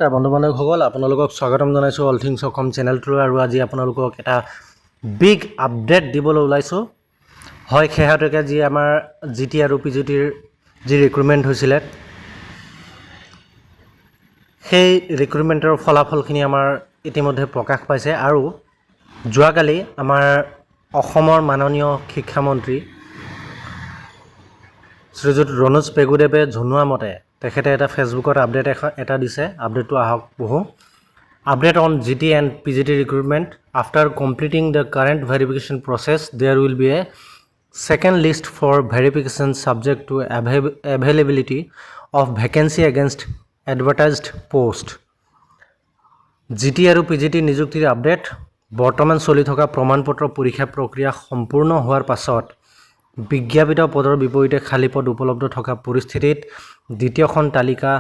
নমস্কাৰ বন্ধু বান্ধৱীসকল, আপোনালোকক স্বাগতম জনাইছোঁ অল থিংছ অসম চেনেলটোলৈ। আৰু আজি আপোনালোকক এটা বিগ আপডেট দিবলৈ ওলাইছোঁ। হয়, শেহতীয়াকৈ যি আমাৰ জি টি আৰু পি জি টিৰ যি ৰিক্ৰুটমেণ্ট হৈছিলে, সেই ৰিক্ৰুটমেণ্টৰ ফলাফলখিনি আমাৰ ইতিমধ্যে প্ৰকাশ পাইছে। আৰু যোৱাকালি আমাৰ অসমৰ মাননীয় শিক্ষামন্ত্ৰী শ্ৰীযুত ৰণোজ পেগুদেৱে জনোৱা মতে, তেখেতে এটা ফেচবুকত আপডেট এটা দিছে। আপডেটটো আহক পঢ়োঁ। "Update on GT and PGT recruitment. After completing the current verification process, there will be a second list for verification, subject to availability of vacancy against advertised post." G T আৰু P G T নিযুক্তিৰ update. বৰ্তমান চলি থকা প্ৰমাণপত্ৰ পৰীক্ষা প্ৰক্ৰিয়া সম্পূৰ্ণ হোৱাৰ পাছত বিজ্ঞাপিত পদৰ বিপৰীতে খালী পদ উপলব্ধ থকা পৰিস্থিতিত দ্বিতীয়খন তালিকা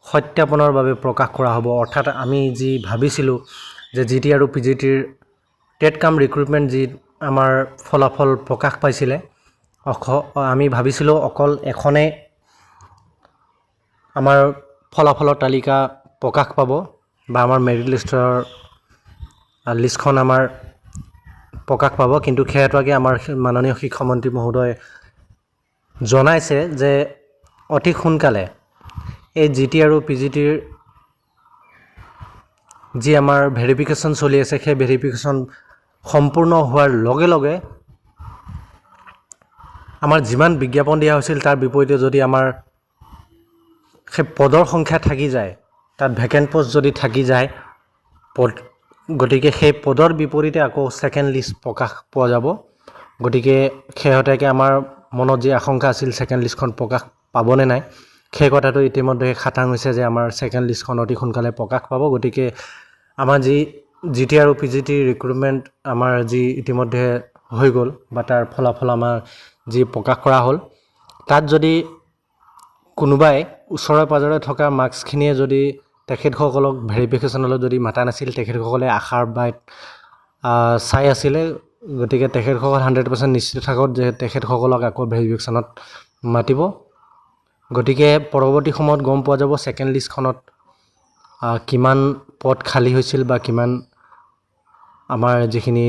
সত্যাপনৰ বাবে প্ৰকাশ কৰা হ'ব। অৰ্থাৎ আমি যি ভাবিছিলোঁ যে জি টি আৰু পি জি টিৰ টেট কাম ৰিক্ৰুটমেণ্ট যি আমাৰ ফলাফল প্ৰকাশ পাইছিলে, আমি ভাবিছিলোঁ অকল এখনেই আমাৰ ফলাফলৰ তালিকা প্ৰকাশ পাব বা আমাৰ মেৰিট লিষ্টৰ লিষ্টখন আমাৰ প্ৰকাশ পাব। কিন্তু শেহতীয়াকৈ আমাৰ মাননীয় শিক্ষামন্ত্ৰী মহোদয়ে জনাইছে যে অতি সোনকালে এই জি টি আৰু পি জি টিৰ যি আমাৰ ভেৰিফিকেশ্যন চলি আছে, সেই ভেৰিফিকেশ্যন সম্পূৰ্ণ হোৱাৰ লগে লগে আমাৰ যিমান বিজ্ঞাপন দিয়া হৈছিল, তাৰ বিপৰীতে যদি আমাৰ সেই পদৰ সংখ্যা থাকি যায়, তাত ভেকেণ্ট পষ্ট যদি থাকি যায় পদ, গতিকে সেই পদৰ বিপৰীতে আকৌ ছেকেণ্ড লিষ্ট প্ৰকাশ পোৱা যাব। গতিকে শেহতীয়াকৈ আমাৰ মনত যি আশংকা আছিল, ছেকেণ্ড লিষ্টখন প্ৰকাশ পাবনে নাই, সেই কথাটো ইতিমধ্যে খাটাং হৈছে যে আমাৰ ছেকেণ্ড লিষ্টখন অতি সোনকালে প্ৰকাশ পাব। গতিকে আমাৰ যি জি টি আৰু পি জি টি ৰিক্ৰুটমেণ্ট আমাৰ যি ইতিমধ্যে হৈ গ'ল বা তাৰ ফলাফল আমাৰ যি প্ৰকাশ কৰা হ'ল, তাত যদি কোনোবাই ওচৰে পাঁজৰে থকা মাৰ্কছখিনিয়ে যদি তেখেতসকলক ভেৰিফিকেশ্যনলৈ যদি মাতা নাছিল, তেখেতসকলে আশাৰ বাট চাই আছিলে। গতিকে তেখেতসকল 100% নিশ্চিত থাকক যে তেখেতসকলক আকৌ ভেৰিফিকেশ্যনত মাতিব। গতিকে পৰৱৰ্তী সময়ত গম পোৱা যাব ছেকেণ্ড লিষ্টখনত কিমান পদ খালী হৈছিল বা কিমান আমাৰ যিখিনি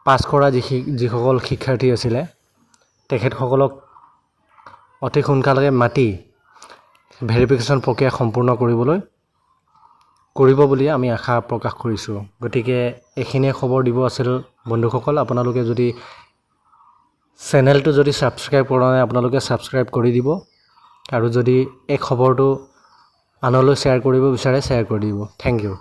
পাছ কৰা যিসকল শিক্ষাৰ্থী আছিলে, তেখেতসকলক অতি সোনকালে মাতি ভেৰিফিকেশ্যন প্ৰক্ৰিয়া সম্পূৰ্ণ কৰিব বুলি আমি আশা প্ৰকাশ কৰিছোঁ। গতিকে এইখিনিয়ে খবৰ দিব আছিল। বন্ধুসকল, আপোনালোকে যদি চেনেলটো যদি ছাবস্ক্ৰাইব কৰা নাই, আপোনালোকে ছাবস্ক্ৰাইব কৰি দিব আৰু যদি এই খবৰটো আনলৈ শ্বেয়াৰ কৰিব বিচাৰে, শ্বেয়াৰ কৰি দিব। Thank U.